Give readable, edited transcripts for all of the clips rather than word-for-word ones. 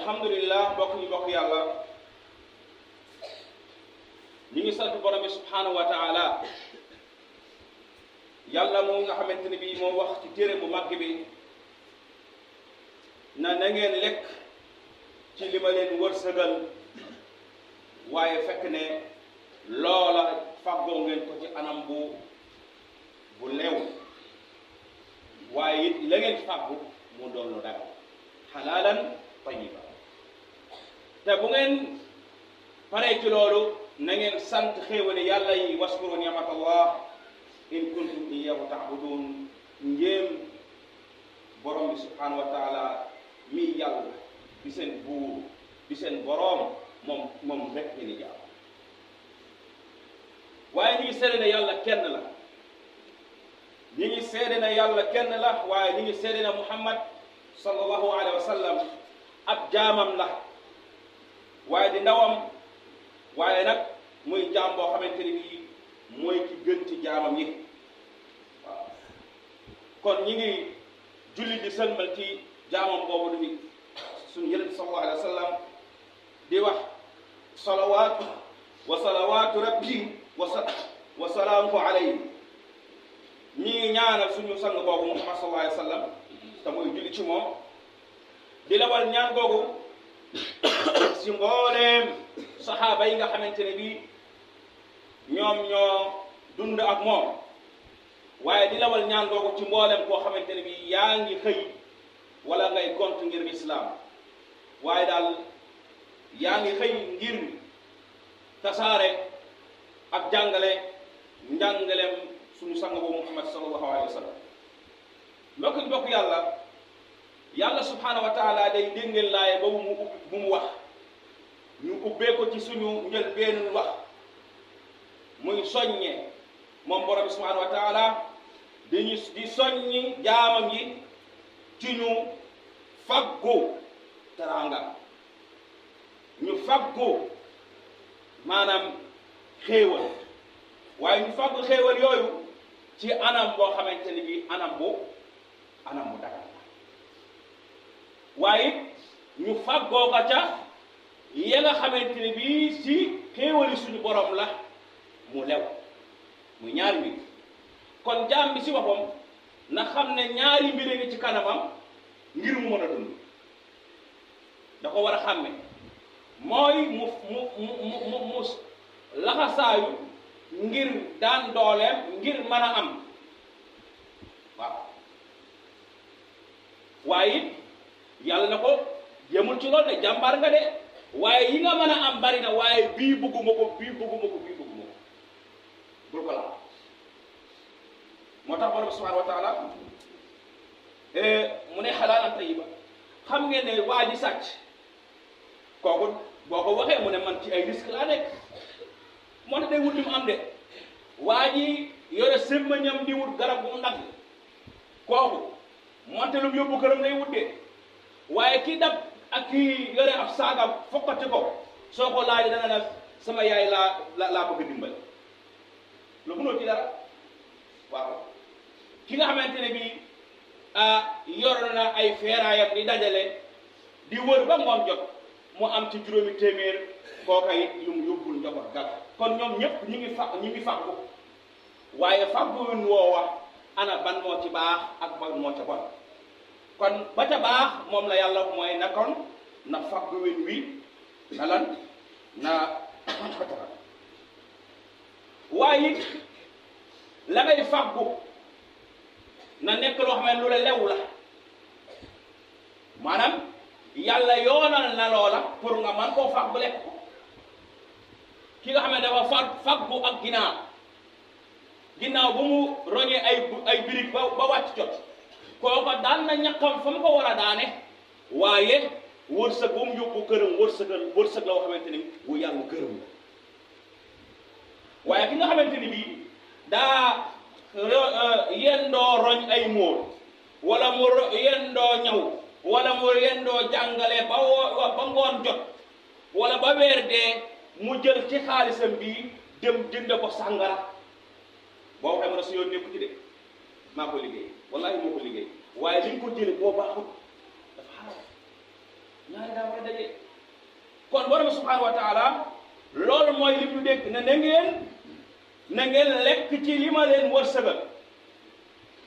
alhamdulillah mbokk ñu bokk yàlla ñu ngi sant borom bi subhanahu wa taala yàlla moom nga xamante ne bii moo wax ci téere bu màgg bi na ngeen lekk ci li ma leen wërsëgal waaye fekk ne loola fàggoo ngeen ko ci anam bu leew waaye it la ngeen fàggu mu doon lu dagal xalaalan tayiba te bu ngeen paree ci loolu na ngeen sant xéewali yàlla yi waskuru ni'matallah in kuntum iyyahu ta'budun njéem borom bi subhanahu wa taala mi yàlla di seen buur di seen boroom moom rek ngeen di jaam waaye ñi ngi seede ne yàlla kenn la ñi ngi seede ne yàlla kenn la waaye ñi ngi seede ne Muhammad sallallahu alayhi wa sallam ab jaamam la waaye di ndawam waaye nag muy jaam boo xamante ni bii mooy ki gën ci jaamam yi waaw kon ñi ngi julli di sëlmal ci jaamam boobu di suñu yonent sallallahu alayhi wa sallam di wax salawaatu wa salawaatu rabbi wa salaamuhu alayhi ñi ngi ñaanal suñu sang boobu Muhammad sallallahu alayhi wa sallam te muy julli ci moom di la war ñaan googu si mbooleem saxaaba yi nga xamante ne bii ñoom ñoo dund ak moom waaye di lawal ñaan googu ci mbooleem koo xamante ne bii yaa ngi xëy wala ngay gont ngir islam waaye daal yaa ngi xëy ngir tasaare ak jàngale njàngaleem suñu sang boobu Muhammad sallallahu alayhi wa sallam mbokk yàlla subhanahu wa taala day déngeel laaye boobu bu mu wax ñu ubbee ko ci suñu njëlbéenu wax muy soññe moom borom bi subhanahu wa taala di soññi jaamam yi ci ñu faggu teraanga ñu faggu maanaam xéewal waaye ñu faggu xéewal yooyu ci anam boo xamante ni bi anam bu dagal waaye ñu faggoo ka ca ya nga xamante ni bii si xéewali suñu borom la mu lew muy ñaari mbir kon jaam bi si boppam na xam ne ñaari mbir a ngi ci kanamam ngir mu mën a dund da ko war a xàmme mooy mu laxasaayu ngir daan dooleem ngir mën a am waaw waaye it yàlla na ko yemul ci loolu ne jàmbaar nga de waaye yi nga mën a am bari na waaye bii bëgguma ko bul ko laal moo tax borom subhanahu wa taala mu ne xalaalan tayyiba xam ngeen ne waa ji sàcc kooku boo ko waxee mu ne man ci ay risque laa nekk moo tax day wut li mu am de waa ji yore semmañam di wut garab bu mu nag kooku moonte lu mu yóbbu këram lay wut de waaye kii dab ak kii yore ab saagam fokkati ko soo ko laaj dana ne sama yaay laa bëgg dimbali lu mënoo ci dara waaw ki nga xamante ne bii yor na ay feeraayam di dajale di wër ba ngoon jot mu am ci juróomi téeméer kooka it lu mu yóbbul njaboot gal kon ñoom ñëpp ñi ngi fàggu waaye fàgguwun woowa ana ban moo ci baax ak ban moo ca bon kon ba ca baax moom la yàlla mooy na kon na fàgguwin wi na lan na waaye it la ngay fàggu na nekk loo xam ne lu la lew la maanaam yàlla yoonal na loola pour nga man koo fàggu lekk ko ki nga xam ne dafa fàggu ak ginnaaw bu mu roñee ay birig ba wàcc jot kooko daan na ñaqam fa mu ko war a daane waaye wërsëg bu mu yóbbu këram wërsëg la woo xamante ni wu yàlla gërëm la waaye ki nga xamante ni bii daa yendoo roñ ay móol wala mu yendoo ñaw wala mu yendoo jàngale ba ngoon jot wala ba weer dee mu jël ci xaalisam bii dem jënd ko sàngara boo waxee mën a su yoon nekku ci de maa ko liggéey wallahi moo ko liggéey waaye li ñu ko jële boo baaxut dafa xaram ñaari daa war a daje kon borom subhanahu wa taala loolu mooy li ñu dégg ne na ngeen lekk ci li ma leen wërsëgal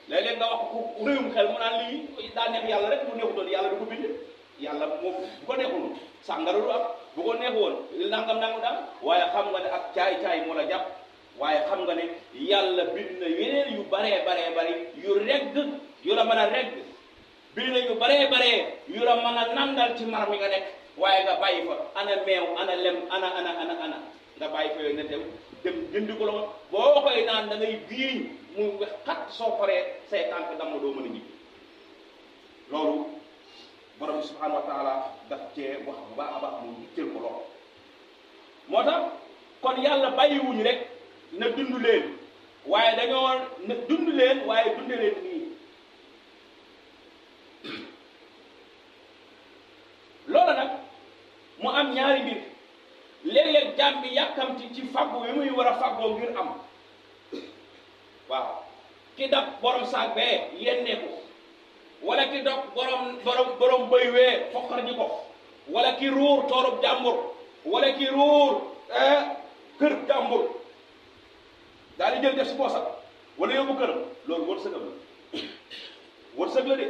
léeg-léeg nga wax ku réewum xel mu naan lii daa neex yàlla rek bu neexutoon yàlla du ko bind yàlla moom bu ko neexul sàngara du am bu ko neexoon nangam daal waaye xam nga ne ak caay-caay moo la jàpp waaye xam nga ne yàlla bind na yeneen yu baree yu regg yu la mën a regg bind na yu baree yu la mën a nandal ci mar mi nga nekk waaye nga bàyyi fa ana meew ana lem ana nga bàyyi fa yooyu ne dem jëndi ko la boo koy naan da ngay giiñ mu wex xat soo paree say tànk damm doo mën a ñibbi loolu borom bi subhanahu wa taala daf cee wax bu baax a baax mu yitteel ko lool moo tax kon yàlla bàyyiwuñu rek na dund leen waaye dañoo na dund leen waaye dunde leen nii loolu nag mu am ñaari mbir léeg-léeg jaam bi yàkkamti ci faggu yi muy war a faggoo ngir am waaw ki dab borom saag bee yennee ko wala ki dog borom bëy wee fokkar ji ko wala ki ruur toolub jàmbur wala ki ruur kër jàmbur daal di jël def si poosam wala yóbbu këram loolu wërsëg la de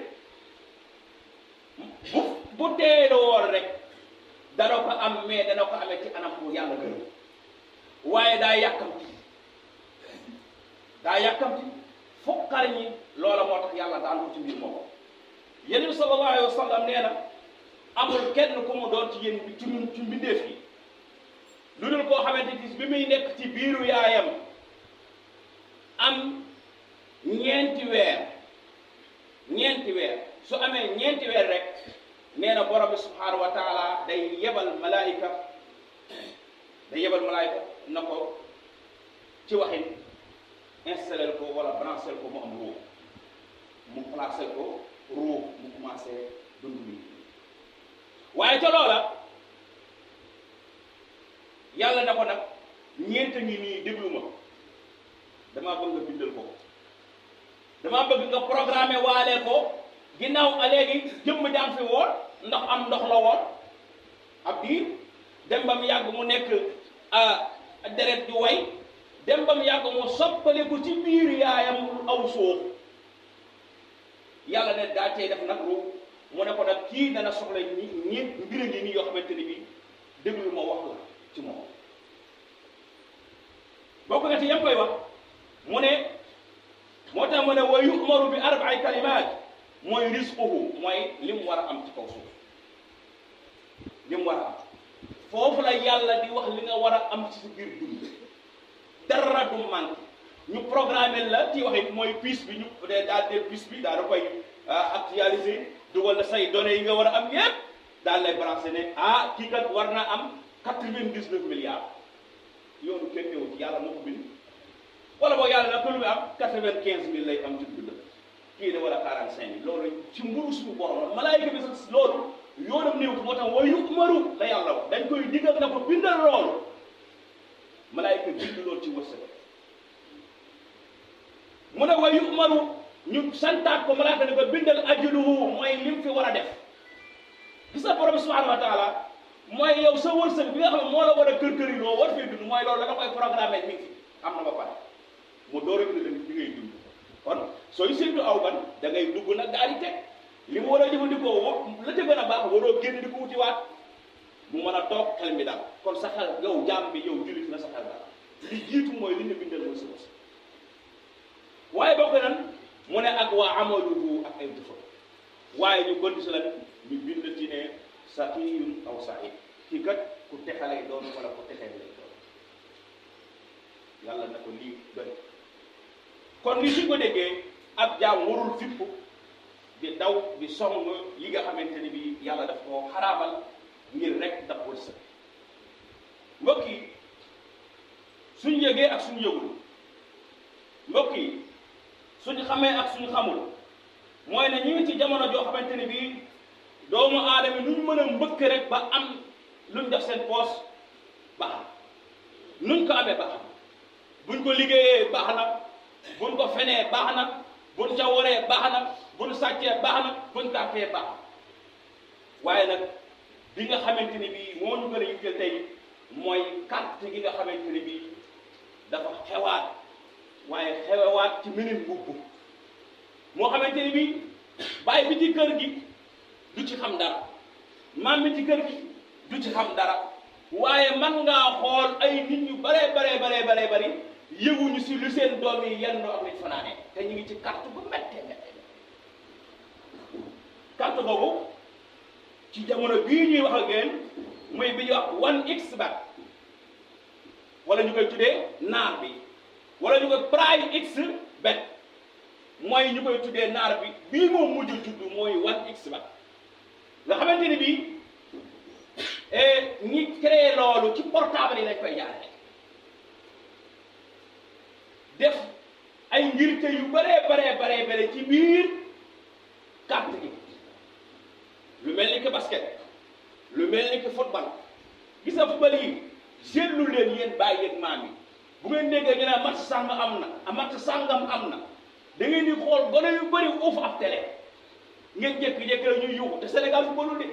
bu teeloo woon rek dana ko am mais dana ko amee ci anam bu yàlla gërëm waaye daa yàkkamti fokkar ñi loola moo tax yàlla daan ko ci mbir moo ko Yonent bi sallallahu alayhi wa sallam nee na amul kenn ku mu doon ci yéen ci mbindeef yi lu dul koo xamante ni bi muy nekk ci biiru yaayam am ñeenti weer su amee ñeenti weer rek nee na borom bi subhanahu wa taala day yebal malaayika na ko ci waxin installé ko wala branché ko mu am ruux mu placé ko ruux mu commencé dund bi waaye ca loola yàlla na ko nag ñeent ngi nii déglu ma damaa bëgg nga bindal ko damaa bëgg nga programmé waale ko ginnaaw a léegi jëmm jàng fi woon ndax am ndox la woon ab diir dem ba mu yàgg mu nekk deret ju way dem ba mu yàgg mu soppaliku ci biir yaayam aw suuf yàlla ne daa cee def nag ruux mu ne ko nag kii dana soxla ñeent mbir ngi nii yoo xamante ni bii déglu ma wax la ci moom bokk na ci yam koy wax mu ne moo tax mu ne wa yu'maru bi arba'i kalimaat mooy rizquhu mooy li mu war a am ci kaw suuf li mu war a am foofu la yàlla di wax li nga war a am ci biir dund dara du manqué ñu programmé la ci waxit mooy puce bi ñu daal de puce bi daal da koy actualiser dugal la say données yi nga war a am yépp daal lay branché ne kii kat war na am 99 milliards yoonu kenn ñëw ci yàlla moo ko bind wala boog yàlla nag lu mu am 95 000 lay am ci dund kii ne wala 45 000 loolu ci mburu suñu borom la malaayika bi sax loolu yoonam néew moo tax wa yu'maru la yàlla wax dañ koy digal na ko bindal loolu malaayika bind loolu ci wërsëg mu ne wa yu'maru ñu santaat ko malaayika ne ko bindal ajluhu mooy lim fi war a def gis nga borom subhanahu wa taala mooy yow sa wërsëg bi nga xam ne moo la war a kër-kër yi loo war fee dund mooy loolu da nga koy programme mi ngi fi am na ba pare mu door a bind leen bi ngay dund kon sooy séntu aw ban da ngay dugg nag daal di teg li mu war a jëfandikoo la ca gën a baax waroo génn di ko wutiwaat mu mën a toog xel mi daal kon sa xel yow jaam bi yow jullit na sa xel daal li jiitu mooy li ñu bindal mooy sa wërsëg waaye bokk nan mu ne ak waa amaluhu ak ay jëfam waaye ñu condition lan ñu bind ci ne saqiyun aw sa'id kii kat ku texe lay doon wala ku texe lay doon yàlla na ko lii doy kon li suñ ko déggee ab jaam warul fippu di daw di song yi nga xamante ni bi yàlla daf koo xaraamal ngir rek daf wërsëg mbokk yi suñ yëgee ak suñu yëgul mbokk yi suñu xamee ak suñu xamul mooy ne ñu ngi ci jamono joo xamante ni bii doomu aadama nuñ mën a mbëkk rek ba am luñ def seen poos baax na nuñ ko amee baax na buñ ko liggéeyee baax na buñ ko fenee baax na buñ ca waree baax na buñ sàccee baax na buñ tàppee baax na waaye nag bi nga xamante ne bii moo ñu gën a yitteel tey mooy carte gi nga xamante ne bii dafa xewaat waaye xewaat ci meneen mbubb moo xamante ne bii baay bi ci kër gi du ci xam dara maam bi ci kër gi du ci xam dara waaye man ngaa xool ay nit ñu bare bari yëguñu si lu seen doom yi yenn ak lañ fanaane te ñu ngi ci carte bu méttee carte boobu ci jamono bii ñuy wax ak yéen mooy bi ñuy wax 1xBet wala ñu koy tuddee naar bi wala ñu koy PrimeXBet mooy ñu koy tuddee naar bi bii moom mujj tudd mooy 1xBet nga xamante ni bii ñi créé loolu ci portable yi lañ koy jaarale def ay ngirte yu bare ci biir carte gi lu mel ni que basket lu mel ni que football gis nga football yi seetlu leen yéen bàyyi yéen maam yi bu ngeen déggee ñu ne match sàngam am na match sàngam am na da ngeen di xool gone yu bëri uuf ab télé ngeen jékki-jékki la ñuy yuuxu te Sénégal footballu de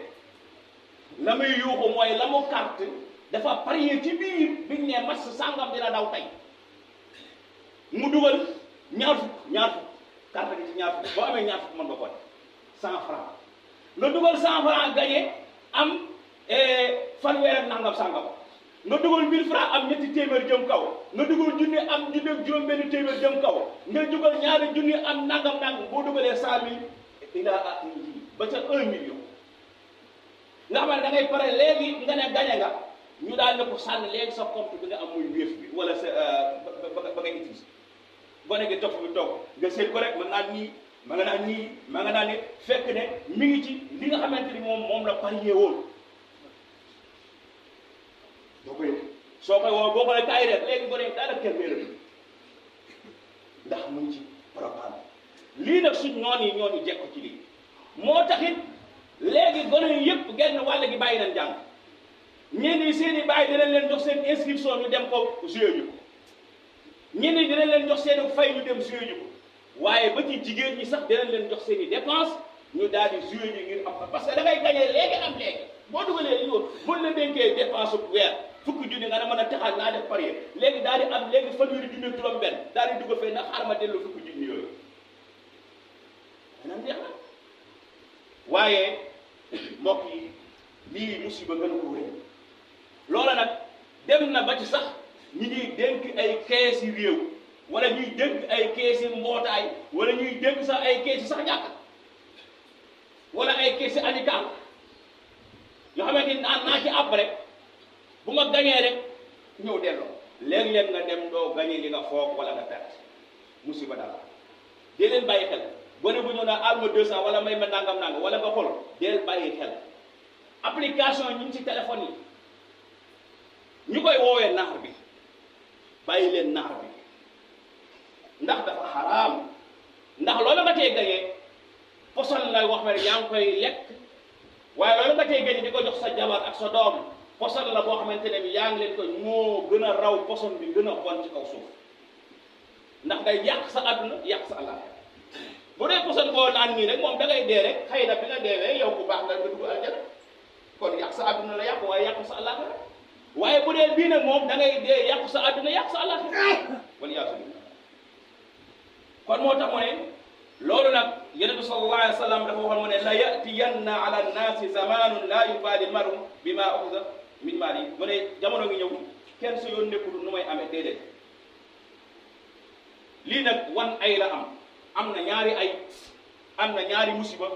la muy yuuxu mooy la mu carte dafa parier ci biir biñ ne match sàngam dina daw tey mu dugal ñaar fukk carte gi ci ñaar fukk boo amee ñaar fukk mën nga ko 100 francs nga dugal 100 francs gagné am fanweer ak nangam sàngam nga dugal 1000 francs am ñetti téeméer jëm kaw nga dugal junni am junni ak juróom-benn téeméer jëm kaw nga dugal ñaari junni am nangam boo dugalee 100000 ila ba ca 1 million nga xam ne da ngay pare léegi nga ne gagné nga ñu daal ne ko sànni léegi sa compte bi nga am muy wéef bi wala sa ba ngay utiliser gone gi topp bi toog nga seet ko rek mën naa nii ma nga naan nii ma nga naan ne fekk ne mi ngi ci li nga xamante ni moom la parier woon soo koy woo boo ko ne kaay rek léegi gone daal ak kenn réeram ndax mu ngi ci programme lii nag suñ ñoo ñu jekk ci lii moo taxit léegi gone yi yëpp genn wàll gi bàyyi nañ jàng ñenn ñi seen i bàyyi dinañ leen jox seen inscription ñu dem ko joué ñu ko ñenn ñi dinañ leen jox seen fay ñu dem joué ñu ko waaye ba ci jigéen ñi sax dinañ leen jox seen i dépense ñu daal di joué ñu ngir am parce que da ngay gagné léegi am léegi boo dugalee li yoon buñ la dénkee dépense bu weer fukki junni nga ne mën a taxal naa def parier léegi daal di am léegi fanweeri junni juróom benn daal di dugal fee na xaar ma delloo fukki junni yooyu maanaam jeex na waaye mbokk yi lii musiba gën ko rëy loola nag dem na ba ci sax ñi ñuy dénk ay kees yi réew wala ñuy dénk ay kees yi mbootaay wala ñuy dénk sax ay kees yi sax ñàkk wala ay kees yi amical yoo xamante ni naa ci àbb rek bu ma gañee rek ñëw delloo léeg-léeg nga dem doo gañee li nga foog wala nga perte musiba dara dee leen bàyyi xel gone bu ñëw naa al ma 200 wala may ma nangam wala nga xool deel bàyyi xel application ñu ngi ci téléphone yi ñu koy woowee naar bi bàyyi leen naar bi ndax dafa xaraam ndax loolu nga tey gañee poson la wax ne yaa ngi koy lekk waaye loolu nga tey gañee di ko jox sa jabar ak sa doom poson la boo xamante ne bi yaa ngi leen ko moo gën a raw poson bi gën a bon ci kaw suuf ndax day yàq sa àdduna yàq sa àllaaxira bu dee poson boo naan nii rek moom da ngay dee rek xëy na bi nga deewee yow bu baax nga dugg aljana kon yàq sa àdduna la yàq waaye yàq sa àllaaxira waaye bu dee bii nag moom da ngay dee yàq sa àdduna yàq sa àllaaxira wala yaa kon moo tax mu ne loolu nag yonent bi sallallahu alayhi wa sallam dafa waxoon mu ne la yatiyanna ala nnaasi zamanun la yubaali maru bi ma axusa min maali mu ne jamono ngi ñëw kenn su yoon nekkul nu may amee déedéet lii nag wan ay la am na ñaari ay am na ñaari musiba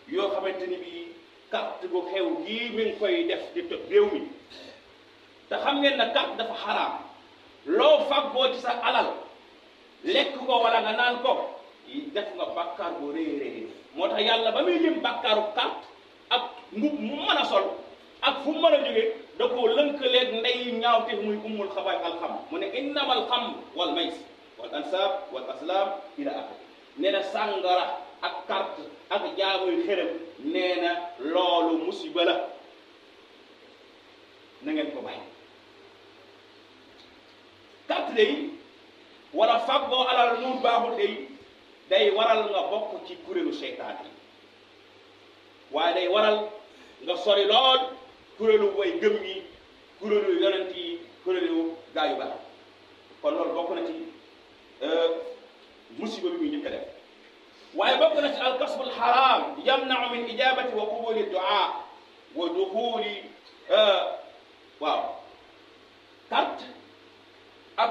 yoo xamante ni bii carte gu xew gii mi ngi koy def di toj réew mi te xam ngeen na carte dafa xaraam loo faggoo ci sa alal lekk ko wala nga naan ko def nga bàkkaar bu réy moo tax yàlla ba muy lim bàkkaaru carte ak mbub mu mën a sol ak fu mu mën a jóge da koo lënkaleeg ndey ñaawte muy ummul xabaay alxam mu ne innamal xam wal mays wal ansab wal aslam ila axir nee na sàngara ak carte ak jaamuy xërëm nee na loolu musiba la na ngeen ko bàyyi carte day wala faggoo alal mu baaxul day waral nga bokk ci kuréelu seytaan yi waaye day waral nga sori lool kuréelu way gëm yi kuréelu yonent yi kuréelu gaa yu baax kon loolu bokk na ci musiba bi muy njëkk a def waaye bokk na ci alkasbul haram yamnau min ijabati wa qubuli du'a wa duxuli waaw carte ak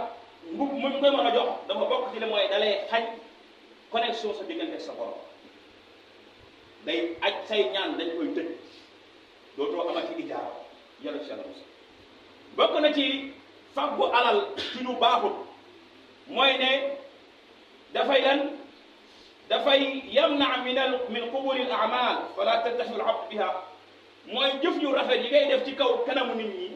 mbub mu koy mën a jox dafa bokk ci li mooy dalay xañ connexion sa diggante sa borom day aj say ñaan dañ koy tëj dootoo amati ijaaba yàlla ci yàlla mos bokk na ci faggu alal ci lu baaxul mooy ne dafay lan dafay yamna min qubuli al a'mal fala tattaxiu al abd biha mooy jëf yu rafet yi ngay def ci kaw kanamu nit ñi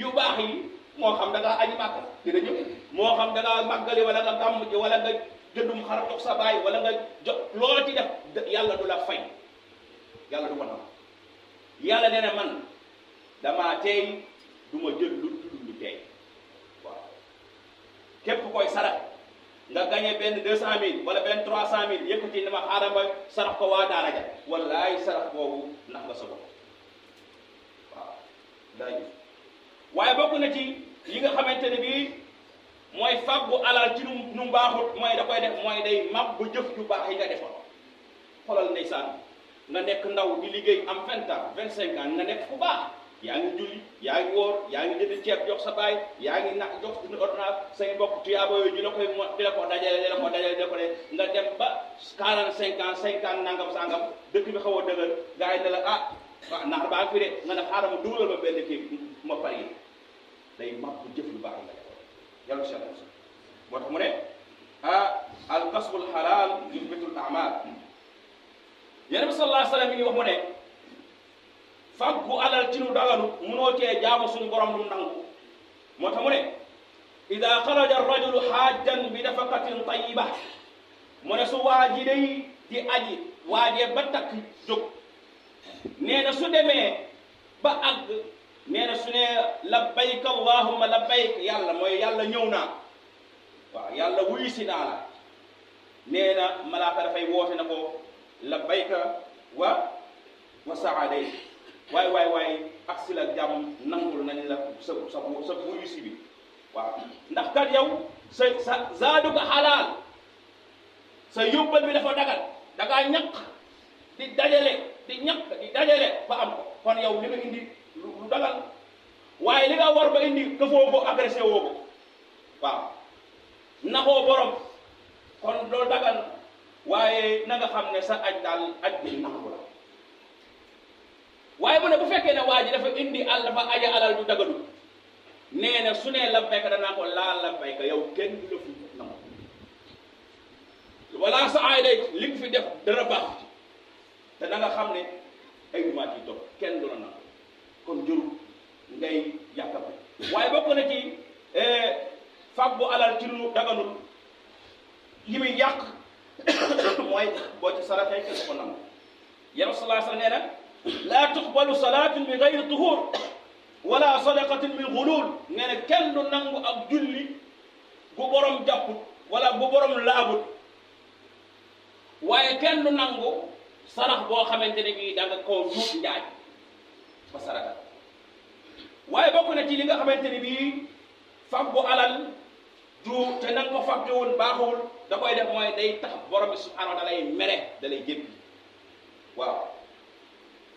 yu baax yi moo xam da ngaa aji màkka dina ñëw moo xam da ngaa màggali wala nga gàmm ji wala nga jëndum xar jox sa baay wala nga jox loola ci def yàlla du la fay yàlla du ko nam yàlla nee na man damaa teey du ma jël lu tudd lu teey waaw képp koy sarax nga gagné benn 200000 wala benn 300000 yëkkati ne ma xaaral ma sarax ko waa daara ja wallaay sarax boobu ndax nga sa bopp waaw daa gis waaye bokk na ci yi nga xamante ne bii mooy fàggu alal ci nu baaxut mooy da koy def mooy day mag bu jëf ju baax yi nga defoon xolal ndeysaan nga nekk ndaw di liggéey am 20 ans 25 ans nga nekk fu baax yaa ngi julli yaa ngi woor yaa ngi jënd ceeb jox sa baay yaa ngi nag jox suñu ordonnance say mbokk tuyaaba yooyu di la ko dajale di la ko ne nga dem ba 45 ans 50 nangam sangam dëkk bi xaw a dëgër gars yi ne la ah nax baa fi de nga ne xaaral ma dugalal ma benn kii ma pari day mag bu jëf lu baax la yàlla si yàlla moo tax mu ne al kasbul halal yuthbitul a'mal Yonent bi sallallahu alayhi wa sallam mi ngi wax mu ne faggu alal ci lu daganu munoo cee jaamu suñu borom lu nangu moo tax mu ne ida xaraja arrajulu xaajjan bi nafaqatin tayiba mu ne su waaji day di aji waajee ba takk jóg nee na su demee ba àgg nee na su ne labbayk allahumma labbayk yàlla mooy yàlla ñëw naa waaw yàlla wuyu si naa la nee na malaaka dafay woote na ko labbayka wa sa'aday waay ak si la jàmm nangul nañ la sa wuyu si bi waaw ndax kat yow sa zaaduka xalaal sa yóbbal bi dafa dagal da ngaa ñaq di dajale ba am ko kon yow li nga indi lu dagal waaye li nga war ba indi këfoo ko agressé woo ko waaw naxoo borom kon loolu dagal waaye na nga xam ne sa aj daal aj bi nangu la waaye mu ne bu fekkee ne waa ji dafa indi dafa aja alal du dagalu nee na su ne labbayka danaa ko laa labbayka yow kenn du la fi nangu wala sa ay day li nga fi def dara baax te da nga xam ne ay dumaat yi topp kenn du la nangu kon jëru ngay yàkkam waaye bokk na ci fàggu alal ci lu daganul li muy yàq mooy boo ci saraxee kenn ko nangu Yonent bi sallallahu alayhi wa sallam nee na laa tuqbalu salaatun bi gayri tuhur wala sadaqatin min gulul nee na kenn du nangu ak julli bu borom jàpput wala bu borom laabut waaye kenn du nangu sarax boo xamante ne bii da nga koo juut njaay ba saraxa waaye bokk na ci li nga xamante ne bii faggu alal ju te nanga ko fagge woon baaxul da koy def mooy day tax borom bi subhanahu wa taala lay mere da lay jéppi waaw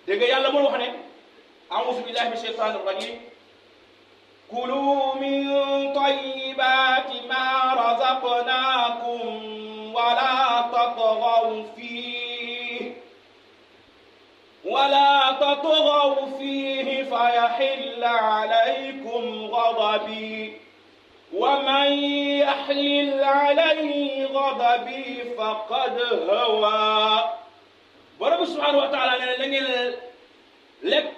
dégg nga yàlla moo wax ne a'uuzu billahi min shaytaani rajim kulu min tayyibati ma razaqnakum wala tatghaw fihi fayahilla alaykum ghadabi wa man yahlil alayhi ghadabi faqad hawa borom subhanahu wa taala ne na ngeen lekk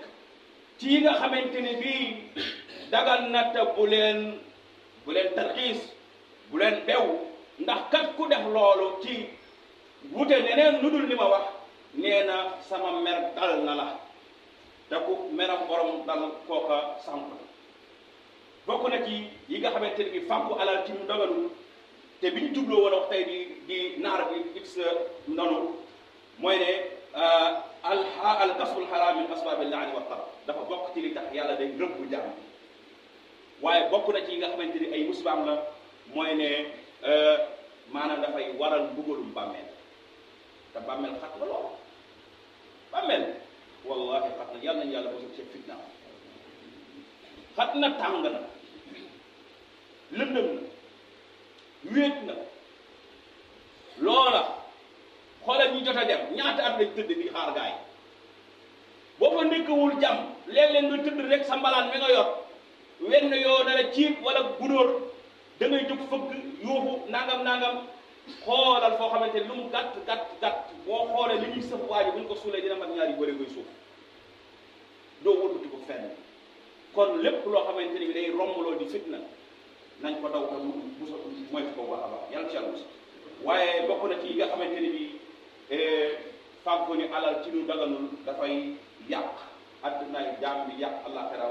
ci yi nga xamante ne bii dagal na te bu leen tarxiis bu leen bew ndax kat ku def loolu ci wute neneen lu dul li ma wax nee na sama mer dal na la te ku meram borom dal kooka sànq bokk na ci yi nga xamante ne bii fàggu alal ci mu dagalul te bi ñu jubloo woon wax tey di naar bi it sa noonu mooy ne al kasbul haram min asbaabil laani wa tar dafa bokk ci li tax yàlla day rëbb jaam waaye bokk na ci yi nga xamante ni ay musibaam la mooy ne maanaam dafay waral mbugalum bàmmeel te bàmmeel xat la lool bàmmeel wallahi xat na yàlla nañu yàlla mosul ci fitna xat na tàng na lëndëm na wéet na loola xoolal ñu jot a dem ñaata at lañ tëdd di xaar gaay boo fa nekkawul jàmm léeg-léeg nga tëdd rek sa mbalaan mi nga yor wenn yoo dara ciib wala gunóor da ngay jóg fëgg yuuxu nangam xoolal foo xamante ni lu mu gàtt boo xoolee li ñuy sëf waaji bu ñu ko suulee dina mat ñaar yu bëri koy suuf doo wëlbati ko fenn kon lépp loo xamante ni bi day rombloo di fitna nañ ko daw te musa mooy ko baax a baax yàlla ci yàlla waaye bokk na ci yi nga xamante ni bi fàggu ni alal ci lu daganul dafay yàq àdduna jaam bi yàq àllaaxira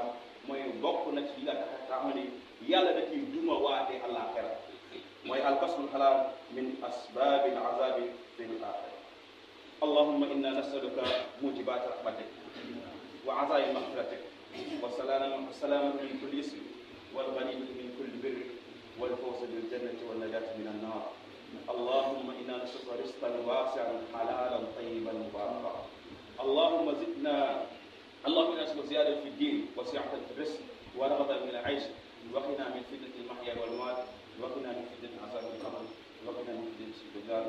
mooy bokk na ci yi nga xam ne yàlla da ciy duma waate àllaaxira mooy alkasbul xalaal min asbaabi al-azaabi fi l-aaxira allahumma inna nasaluka mujibaati rahmatik wa azaaimi maxfiratik wa salaamata min kulli ismi wal ganiimata min kulli birri wal fawza bil jannati wan najaata min annaar allahumma inna nasaluka rizqan waasi'an halaalan tayyiban mubaarakan allahumma inna nasaluka ziyaadatan fi d-diin wa si'atan fi r-rizq wa raghbatan min al-'aysh wa qinaa min fitnati al-mahyaa wal-mamaat wa qinaa min fitnati 'azaabi al-qabr wa qinaa min fitnati ad-dajjaal